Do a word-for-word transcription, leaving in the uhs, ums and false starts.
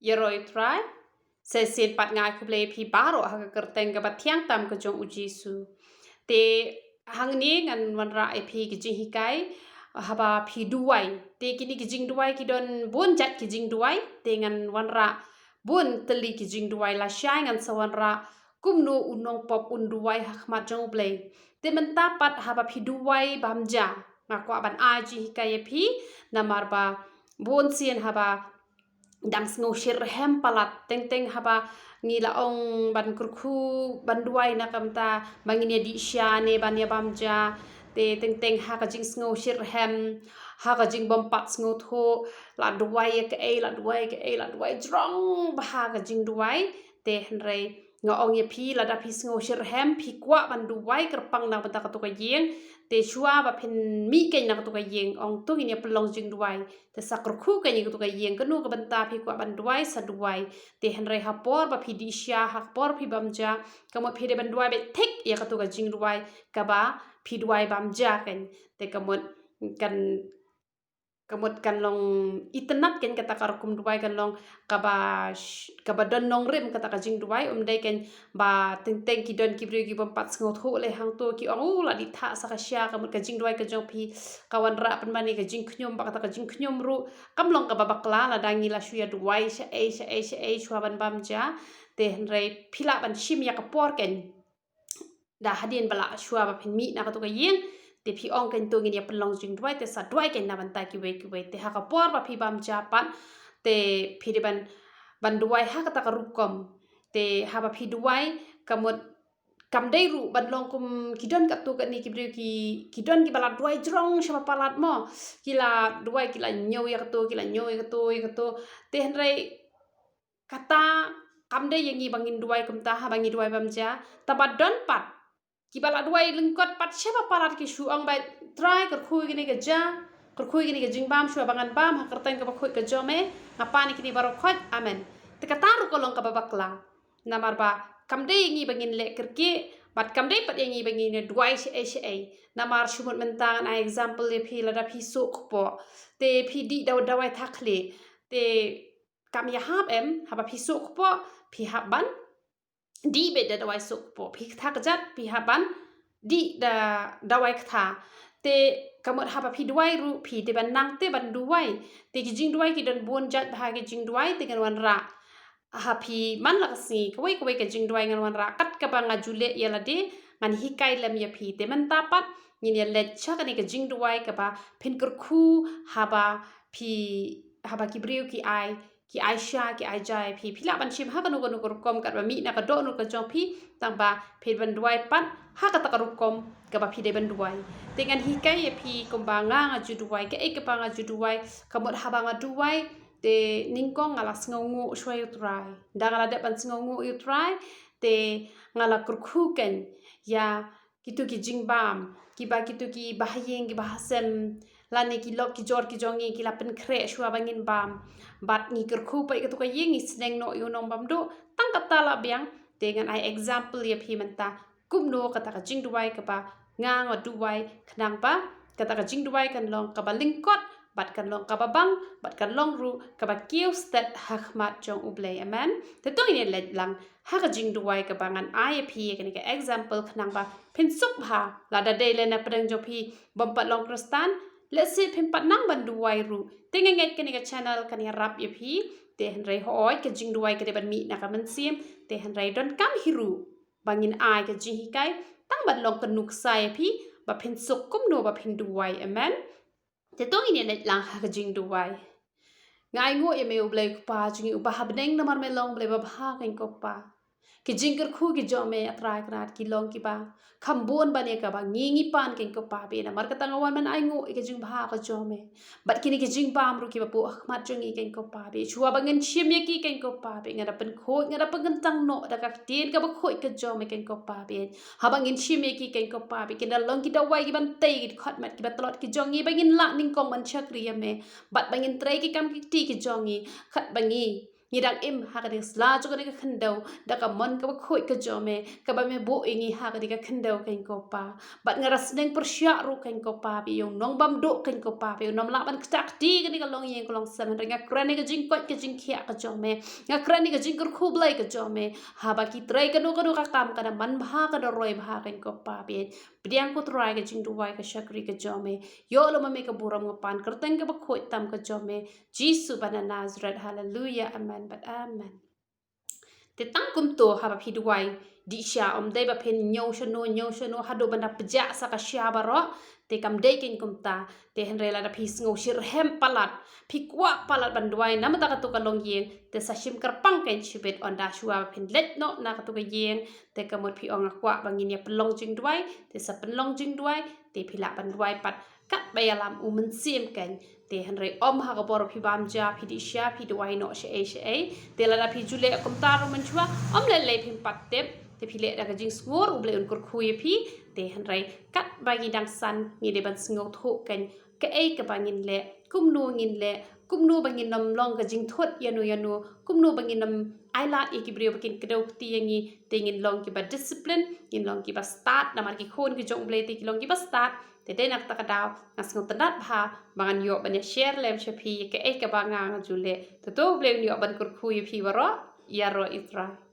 Ïaroh ïa u Trai. Sa shisien pat nga ai khublei ïa phi baroh ha ka kyrteng kaba thiang tam ka jong u Jisu. Te hangne ngan wanrah ïa phi ka jinghikai haba phi duwai. Te kine ki jingduwai ki don bun jait ki jingduwai. Te ngan wanrah bun tylli ki jingduwai, lashai ngan sa wanrah kumno u nongpop un duwai ha khmat jong U Blei. Te mynta pat haba phi duwai bam ja, nga kwah ban ai jinghikai ïa phi, namar ba bun sien haba dang sngewsih rhem palat, teng teng haba ngi la ong ban kyrkhu ban duwai na ka bynta ba ngin ïa dih sha ne ban ïa bam ja. Te teng teng ha ka jingsngewsih rhem, ha ka jingbympat sngewthuh, la duwai ïa kaei, la duwai ïa kaei, la duwai jrong bha ha ka jingduwai. Te hynrei nga ong ïa phi, lada phi sngewsih rhem, phi kwah ban duwai kyrpang na ka bynta katu ka ïing, te shuwa ba phin mih keiñ na katu ka ïing, ong to ngin ïa pynlong jingduwai. Te sa kyrkhu keiñ ïa katu ka ïing, kano ka bynta phi kwah ban duwai, sa duwai. Te hynrei ha por ba phi dih sha, ha por phi bam ja, ka mut phi dei ban duwai beit thik ïa katu ka jingduwai kaba phi duwai bam ja keiñ. Te ka mut kan, ka mut kan long itynnad keiñ kata ka rukom duwai, kan long kaba sh-, kaba don nongrim kata ka jingduwai. Ym dei keiñ ba teng teng ki don ki briew ki bympat sngewthuh lei hangto, ki ong, u, la dih thah sa ka sha, ka mut ka jingduwai ka jong phi ka wanrah pynban ïa ka jingkhñium, ba kata ka jingkhñium ruh kam long kaba bakla lada ngi la shu ïa duwai shaei shaei shaei shuwa ban bam ja. Te hynrei phi lah ban shim ïa ka por keiñ. Da hadien ba la shuwa ba phin mih na katu ka ïing, te phi ong keiñ to ngin ïa pynlong jingduwai, te sa duwai keiñ na bynta kiwei kiwei. Te ha ka por ba phi bam ja pat, te phi dei ban, ban duwai ha kata ka rukom. Te haba phi duwai, ka mut kam dei ruh ban long kum ki don katto katne ki briew ki, ki don kiba la duwai jrong shaba palat mo. Ki la duwai, ki la ñiew ïa kato, ki la ñiew ïa kato, ïa kato. Te hynrei kata kam dei ïa ngi ba ngin duwai kumta haba ngi duwai bam ja. Tangba don pat kiba la duwai lyngkot pat shaba palat, ki shu ong ba, Trai, kyrkhu ïa kane ka ja, kyrkhu ïa kane ka jingbam, shuwa ba ngan bam ha ka kyrteng kaba khuid ka jong me, nga pan ïa kine baroh khoit, amen. Te kata ruh ka long kaba bakla. Namar ba kam dei ïa ngi ba ngin leh kyrkieh, bad kam dei pat ïa ngi ba ngin ïa duwai shaei shaei. Namar shu mut mynta ngan ai example ïa phi, lada phi suh kpoh, te phi dih daw-, dawai thakhlieh, te kam ïahap em, haba phi suh kpoh phi hap ban dih beit da dawai suh kpoh, phi ktha kjat phi hap ban dih da dawai ktha. Te ka mut haba phi duwai ruh phi dei ban nang te ban duwai. Te ki jingduwai ki don bun jait bha ki jingduwai, te ngan wanrah ha phi man la ka sngi kawei kawei ka jingduwai, ngan wanrah kat kaba nga ju leh ïa lade, ngan hikai lem ïa phi. Te mynta pat ngin ïa leit sha kane ka jingduwai kaba phin kyrkhu haba phi, haba ki briew ki ai, ki ai sha, ki ai ja ïa phi. Phi lah ban shim ha kano kano ka rukom, katba mih na ka dohnud ka jong phi, tangba phi ban duwai pat ha kata ka rukom kaba phi dei ban duwai. Te ngan hikai ïa phi kumba nga, nga ju duwai, kaei kaba nga ju duwai, ka mut haba nga duwai, te nyngkong nga la sngewnguh shuwa ïa u Trai. Ynda nga la dep ban sngewnguh ïa u Trai, te nga la kyrkhu keiñ ïa kito ki jingbam, kiba kito ki bahaïing, ki bahasem, lane ki lok ki jor ki jong ngi ki la pynkhreh shuwa ba ngin bam. Bad ngi kyrkhu pat ïa kato ka ïing, ngi sneng noh ïa u nongbamduh, tang kata la biang. Te ngan ai example ïa phi mynta kumno kata ka jingduwai kaba nga, nga duwai, khnang ba kata ka jingduwai kan long kaba lyngkot, bad kan long kaba bang, bad kan long ruh kaba kiew stet ha khmat jong U Blei. Amen. Te to ngin ïa leit lang ha ka jingduwai kaba ngan ai ïa phi ïa kane ka example, khnang ba phin suk bha. Lada dei leh na pdeng jong phi bym pat long Khristan, lehse phim pat nang ban duwai ruh, te nga ngeit kane ka channel kan ïarap ïa phi. Te hynrei hooid, ka jingduwai ka dei ban mih na ka mynsiem. Te hynrei donkam hi ruh ba ngin ai ka jinghikai tang ban long ka nuksa ïa phi ba phin suk kumno ba phin duwai. Amen. Te to ngin ïa leit lang ha ka jingduwai. Nga ainguh ïa me, U Blei Kpa jong ngi uba ha bneng, namar me long U Blei babha, keiñ ko Pa. Ki jingkyrkhu ki jong me, A Trai Kynrad, ki long kiba kham bun ban ïa kaba ngi ngi pan, keiñ ko Pa, bad namar kata nga wan ban ainguh ïa ka jingbha ka jong me. Bad kine ki jingbam ruh kiba buh ha khmat jong ngi, keiñ ko Pa, bad shuwa ba ngin shim ïa ki, keiñ ko Pa, bad nga da pynkhuid, nga da pynkyntang noh da ka ktien kaba khuid ka jong me, keiñ ko Pa, bad haba ngin shim ïa ki, keiñ ko Pa, bad kin da long ki dawai kiban tei, ki dkhot met kiba tlot ki jong ngi, ba ngin lah nyngkong ban shakri ïa me. Bad ba ngin trei ki kam ki kti ki jong ngi, khatba ngi Ngi dang im ha kane ka sla jong kane ka khyndew da ka mon kaba khuid ka jong me, kaba me buh ïa ngi ha kane ka khyndew, kane ko Pa. Bad nga da sneng pyrshah ruh, kane ko Pa, phi ïa u nongbam duh, kane ko Pa, phi ïa u nonglah ban ktah kti kane ka longïing ka longsem. Hynrei nga kren ïa ka jingkoit ka jingkhiah ka jong me, nga kren ïa ka jingkyrkhu Blei ka jong me. Haba ki trei kano kano ka kam, ka da man bha, ka da roi bha, kane ko Pa, phi ïa pdiang, ko Trai, ka jingduwai ka shakri ka jong me. Ïoh lem ma me ka burom, nga pan kyrteng kaba khuid tam ka jong me, Jisu ba na Nazareth. Haleluya, amen bad amen. Te tang kumto, haba phi duwai dih sha, ym dei ba phin ñiew shano ñiew shano haduh ban da pjah sa ka sha baroh. Te kam dei, kane kumta. Te hynrei lada phi sngew shitrhem palat, phi kwah palat ban duwai na bynta kato ka longïing, te sa shim kyrpang, kane shibit, ynda shuwa ba phin leit noh na kato ka ïing. Te ka mut phi ong, nga kwah ba ngin ïa pynlong jingduwai, te sa pynlong jingduwai. Te phi lah ban duwai pat katba ïalam u Mynsiem, kane. Te hynrei ym ha ka bor phi bam ja, phi dih sha, phi duwai noh shaei shaei. Te lada phi ju leh kumta ruh mynshuwa, ym lei lei phim pat tip. Te phi leh da ka jingsngur, U Blei un kyrkhu ïa phi. Te hynrei katba ngi dang san, ngi dei ban sngewthuh, kane, kaei kaba ngin leh, kumno ngin leh, kumno ba ngin ym long ka jingthut ïano ïano, kumno ba ngin ym ailad ïa ki briew ba kin kdew kti ïa ngi. Te ngin long kiba discipline, ngin long kiba stad, namar ki khun ki jong U Blei te ki long kiba stad. Te dei na kata ka daw nga sngewtynnat bha ba ngan ïoh ban ïa share lem sha phi ïa kaei kaba nga, nga ju leh. Te to U Blei un ïoh ban kyrkhu ïa phi baroh. Ïaroh Israel.